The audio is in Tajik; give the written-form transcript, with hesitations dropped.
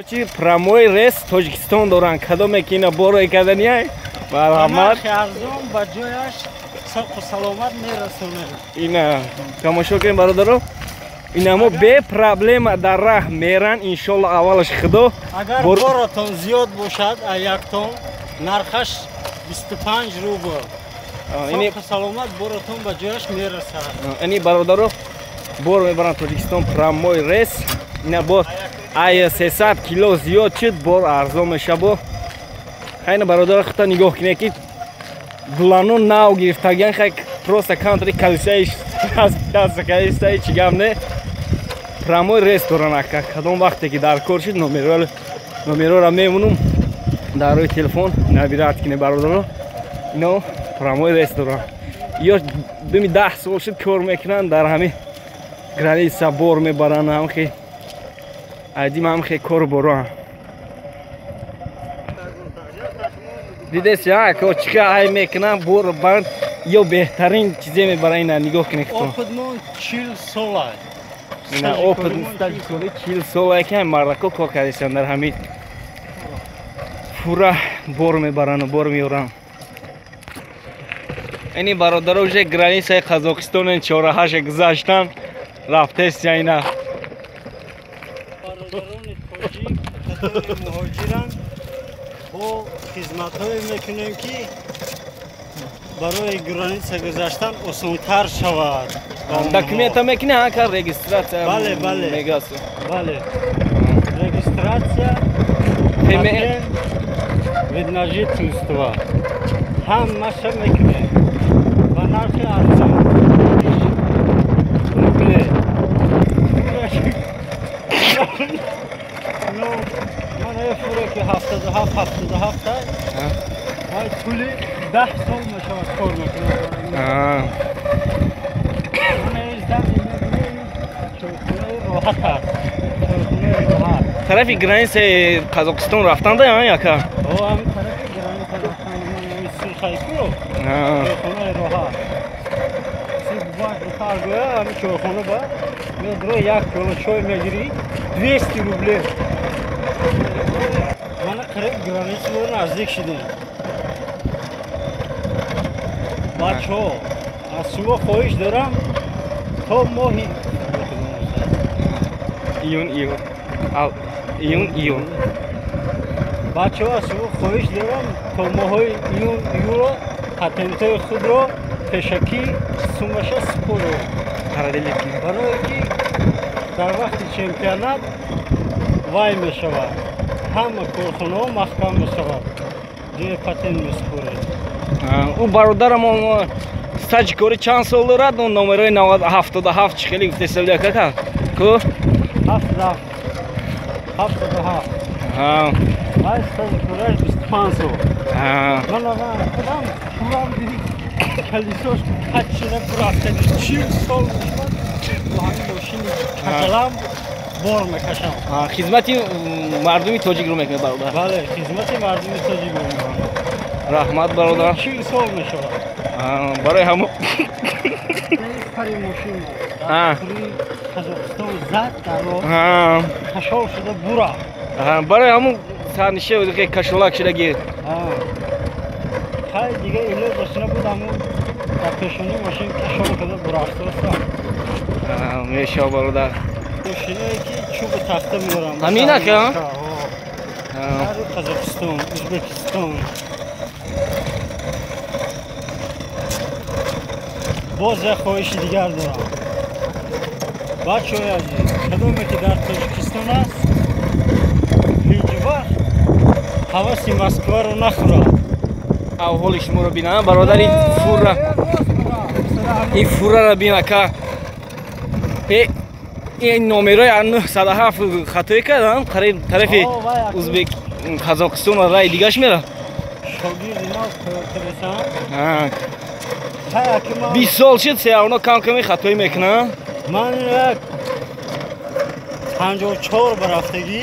Чи прямой рейс Тоҷикистон доранд. Кадоме ки ина борое кардани, марҳамат. Арзон ба ҷояш соқу саломат мерасонем. Ина тамошо кунем, бародаро. Инамо бе проблема дар раҳ меран, иншолло, аввалаш худо. Агар боротон зиёд бошад, яктон нархаш 25 рубл. Соқу саломат боротон ба ҷояш мерасад. Ини бародаро бор мебаранд Тоҷикистон прямой рейс. Ина бо ай 300 кило зиёд шуд, бор арзон меша бо. Хайна бародаро, хута нигоҳ кунед, ки дулано нав гирифтагиан, хай просто кантри калисаи калисаи чи гап не. Прямой рейс доран, ака. Кадом вақте ки дар кор шуд, номерора мемонум дар рӯи телефон, набират кине, бародаро. Ино прямой рейс доран. Ё думи 10 сол шуд кор мекунанд дар ҳамин граница, бор мебаранд, ҳамхи айдим ҳамхе кор боро. Дидес, ако чӣ ай мекунам, бор банд ё беҳтарин чизе мебаранд, ина нигоҳ кунед. Опытмон 40 сола. Ина опыт стажи 40 сола, ки мардако кор кардесиан дар ҳамин фура бор мебаранду бор меоранд. Ини бародаро уже границаи Қазоқистон чораҳаша гузаштан рафтесия ина. Бародарони тоҷик, касоне муҳоҷиранд, бо хизматҳое мекунем, ки барои граница гузаштан осонтар шавад. Документа мекунӣ, ака, регистрация? Бале, бале. Мегасу. Бале. Регистрация, вид на жительство. Ҳамаша мекунем. Ба нархи арзон. Рубле. Ну, ман фура ки 77 77 ай тӯли 10 сол мешавад кор мекунам. Роҳат аст. Чойхонаи роҳат. Тарафи границаи Қазоқистон рафтанда, яка? О, ҳамин тарафи граница рафтан, ман Сурхайку. Чойхонаи роҳат. Сиббаш бутар гӯя, ҳамин чойхона ба медро як пиёла чой мегирӣ 200 рубле. Мана қариб границаро наздик шудем. Бачаҳо, аз шумо хоҳиш дорам, то моҳи июн, июн, июн, июн. Бачаҳо, аз шумо хоҳиш дорам, то моҳҳои июн, июло патентҳои худро пешакӣ сумаша супоред. Барое ки дар вақти чемпионат вай мешавад, ҳама корхонаҳо маҳкам мешавад, ҷои патент месупоред. Ӯ бародарам стажи кори чанд сол дорад? Номерои 77 чӣ хеле гуфтесалия кака ку? 77. Вай стажи кораш 25 сол. Мана худам пулам диди, калисош кач шуда бурафтаги, 40 сол мешавад бо ҳамин мошини каҷалам бор мекашам. Хизмати мардуми тоҷикро мекунед, бародар? Бале, хизмати мардуми тоҷикро мекунам. Раҳмат, бародар. 40 сол мешавад. Барои ҳамо пари мошин Қазоқистон зад, дар роҳ кашол шуда бура. Барои ҳамун сарнише кашолак шудаги. Хай, дига илоҷаш набуд, ҳамун дар пешонии мошин кашол шуда бурафтоста. Мешава, бародар. Мошиное ки чӯбу тахта меорам. Ҳамин ака? Қазоқистон, Ӯзбекистон. Боз як хоҳиши дигар дорам. Бачаҳои азиз, кадоме ки дар Тоҷикистон аст, ҳеҷ вақт ҳаваси Москваро нахӯрад. Авҳоли шуморо бинам, бародари, фура. Ин фураро бин, ака. Ин номерои 907 хатое кардам, қариб тарафи Узбек, Қазоқистон ва раи дигаш мера. Шогирди нав тайёр. 20 сол шуд, сеавно кам ками хатоӣ мекунам. Ман як 54 барафтагӣ.